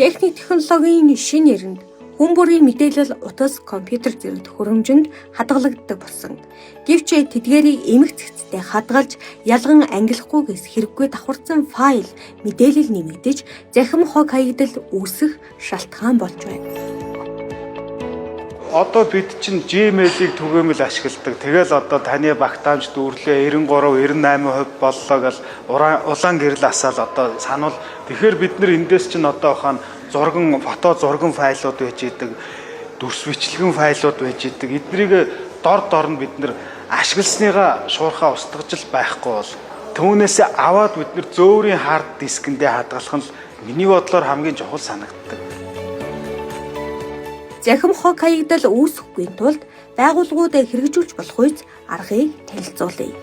Техник технологийн шинэ эрэнд хүн бүрийн мэдээлэл утас, компьютер зэрэг төхөөрөмжөнд хадгалагддаг болсон. Гэвч тэдгээрийг эмх цэгцтэй хадгалж, ялган ангилахгүйгээс хэрэггүй давхарцсан файл, мэдээлэл нэмэгдэж, захим хог хаягдал үүсэх шалтгаан болж байна. Одоо бид чинь Gmail-ийг түгээмэл ашигладаг. Тэгэл одоо таны багтаамж дүүрлээ 93 98% боллоо гэл улаан гэрэл асаал одоо сануул. Тэгэхээр бид нар эндээс чинь одоо ухаан зурган, фото зурган файлууд байж идэг, дүрс бичлэгэн файлууд байж идэг. Эднийг дор дор нь бид нар ашигласныгаа шуурхаа устгаж л байхгүй бол түүнээсээ аваад бид нар зөөрийн хард дискэндээ хадгалах нь миний бодлоор хамгийн чухал санагддаг. Захим хог хаягдал үүсэхгүй тулд байгууллагууд хэрэгжүүлж болох үйц аргыг танилцуулъя.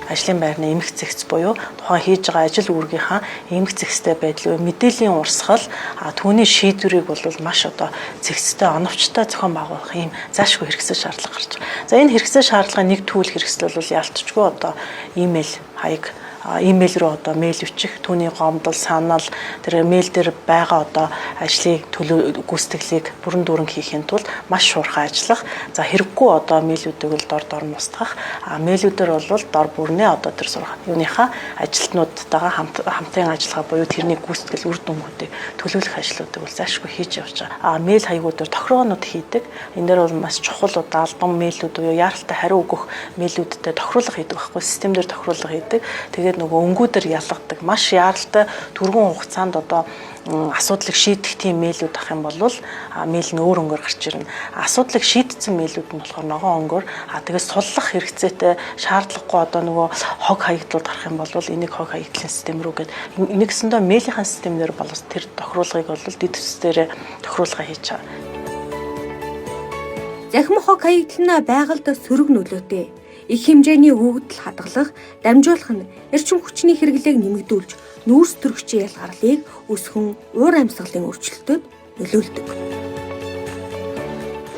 Ажлын байрны эмх зэгц буюу тухайн хийж байгаа ажил үүргийнхаа эмх зэгцтэй байдал, мэдээллийн урсгал, түүний шийдвэрийг бол маш одоо зэгцтэй, оновчтой зохион байгуулах ийм заашгүй хэрэгсэл шаардлага гарч байгаа. За, энэ хэрэгсэл шаардлагын нэг түүл хэрэгсэл бол ялтчгүй одоо имэйл хаяг, имэйл рүү одоо мэйл бичих, түүний гомдол, санал, тэр мэйл дээр байгаа одоо ажлыг төлөө гүйцэтгэлийг бүрэн дүүрэн хийхийн тулд маш шуурхай ажиллах. За, хэрэггүй одоо мэйлүүдийг бол дор дор нь устгах. А мэйлүүдээр бол дор бүрнээ одоо тэр сурах юуныхаа ажилтнуудтайгаа хамтын ажиллагаа буюу тэрний гүйцэтгэл үр дүнгуудыг төлөвлөх ажлуудыг бол заашгүй хийж явж байгаа. А мэйл хаягуудаар тохироонууд хийдэг. Энэ дээр бол маш чухал одоо албан мэйлүүд буюу яаралтай хариу өгөх мэйлүүдтэй тохируулга хийдэг байхгүй, систем дээр тохируулга хийдэг. Тэгээд нөгөө өнгүүдээр ялгадаг. Маш яаралтай түргэн хугацаанд одоо асуудлыг шийдэх тийм мэйлүүд ах юм бол мэйл нь өөр өнгөөр гарч ирнэ. Асуудлыг шийдсэн мэйлүүд нь болохоор ногоон өнгөөр, тэгээд суллах хэрэгцээтэй шаардлагагүй одоо нөгөө хог хаягдлууд гарах юм бол энийг хог хаягдлын систем рүү гээд нэгсэндээ мэйлийнхаа системээр бол тэр тохируулгыг бол дэд төсдөр тохируулга хийж байгаа. Захим хог хаягдал нь байгальд сөрөг нөлөөтэй. Их хэмжээний өгөгдөл хадгалах, дамжуулах нь эрчим хүчний хэрэглээг нэмэгдүүлж, нүүрс төрөгчийн ялгарлыг өсгөн уур амьсгалын өөрчлөлтөд нөлөөлдөг.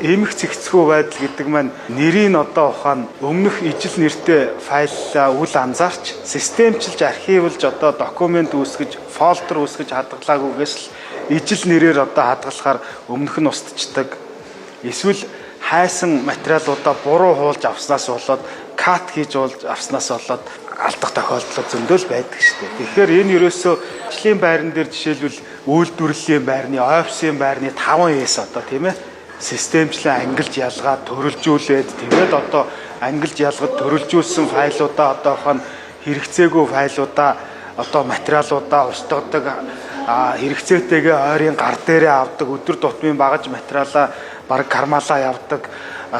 Эмх цэгцгүй байдал гэдэг маань нэрийг одоо ухаан өмнөх ижил нэртэй файлаа үл анзаарч, системчилж, архивлж, одоо документ үүсгэж, folder үүсгэж хадгалаагүйгээс л ижил нэрээр одоо хадгалахаар өмнөх нь устчихдаг. Эсвэл хайсан материалуудаа буруу хуулж авснаас болоод, cut хийж уулж авснаас болоод алдах тохиолдол зөндөл байдаг шүү дээ. Тэгэхээр энэ ерөөсөө ажлын байран дээр, жишээлбэл, үйлдвэрлэлийн байрны, офисын байрны 5S одоо, тийм ээ, системчлэн ангилж ялгаад төрөлжүүлээд, тэгээд одоо ангилж ялгад төрөлжүүлсэн файлуудаа одоо хон хэрэгцээгүй файлуудаа, одоо материалуудаа устгадаг, хэрэгцээтэйгээ ойрын гар дээрээ авдаг, өдөр тутмын багаж материалаа бараг кармалаа явдаг,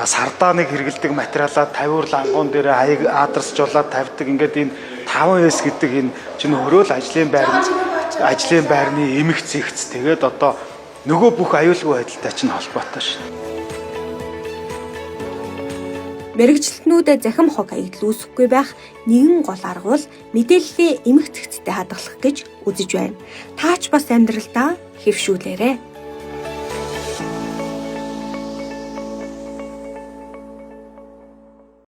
сардаа нэг хэрэгэлдэг материалаа 50 лангуун дээр хаяг адресжуулаад тавьдаг. Ингээд энэ 5S гэдэг энэ чинь хөрөөл ажлын байрны эмх зэгц, тэгээд одоо нөгөө бүх аюулгүй байдалтай чинь холбоотой шин. Мэргэжилтнүүд захим хог хаягдал үүсэхгүй байх нэгэн гол арга бол мэдээллээ эмх зэгцтэй хадгалах гэж үзэж байна. Таач бас амьдралдаа хэвшүүлээрэй.